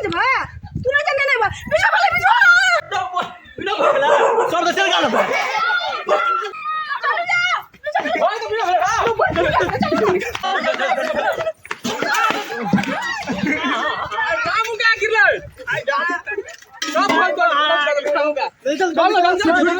जेबै तू नहि जाने नहि बिजो भेलै बिजो सर तऽ चल गेल। चलू जा। चल चल चल चल चल चल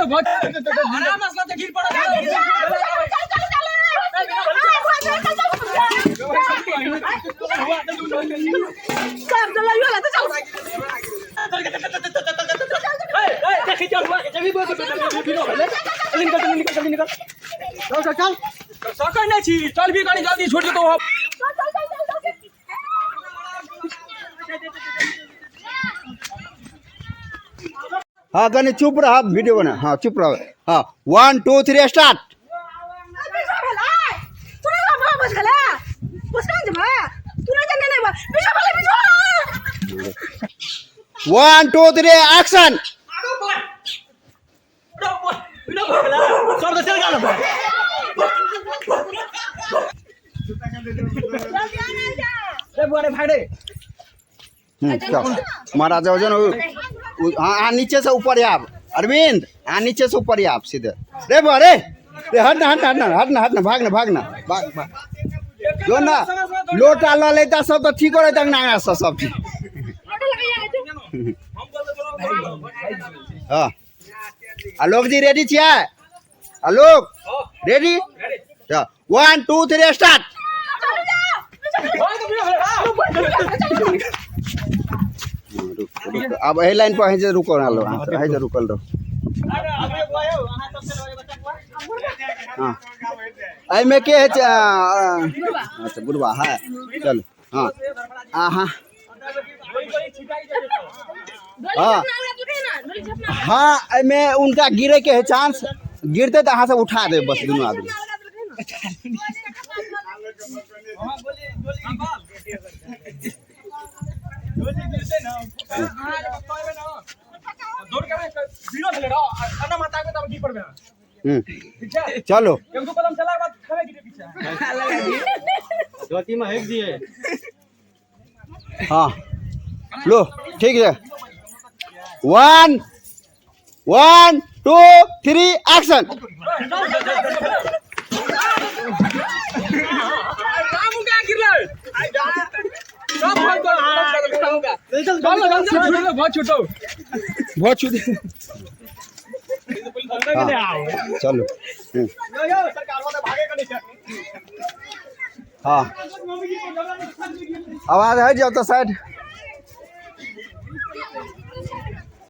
चल चल। सकै नहि छी, चल भी कनी जल्दी, छूट जेतौ। चल चल चल चल चल। हाँ, कनी चुप रह, वीडियो बना। हाँ, चुप रह। हाँ, 1 2 3 स्टार्ट। बिजो भेलै तू नहि जा बस गेलै बस कहाँ जेबै तू नहि जाने नहि बिजो भेलै बिजो। 1 2 3 एक्शन। सर तऽ चल गेल। रे बुआ रे भाइ रे। चल महाराज जो न। हाँ हाँ, नीचे से ऊपर आब अरविंद। हाँ, नीचे से ऊपर आब सीधे। रे बुआ रे रे, हट ना, हट ना, हट ना, हट ना, हट ना, भाग ना, भाग ना, भाग भाग जो ना। लोटा लऽ लेता सब तऽ ठीक रहता। अंगना अंगना से सब ठीक। हाँ, आलोक जी, रेडी छियै? आलोक रेडी? 1 2 3 स्टार्ट। रुक, अब एहि लाइन पर जे रुकल रहलो, अहाँ जे रुकल रहो। हाँ, एहिमे के होइ छै? अच्छा, बुढ़वा है। चलू। हाँ, हाँ हाँ हाँ, एहिमे उनका गिरे के है चांस। गिरते तऽ अहाँ सब उठा देब बस दुनू आदमी। चलो। एक दू कदम चला के बाद खावे गिरे पीछे। धोती में हेक दिए। हाँ, लो, ठीक है। 1 1 2 3 एक्शन। सब बहुत छूटो, बहुत छूट। हाँ, चलो। हाँ, आवाज है जाओ तो साइड।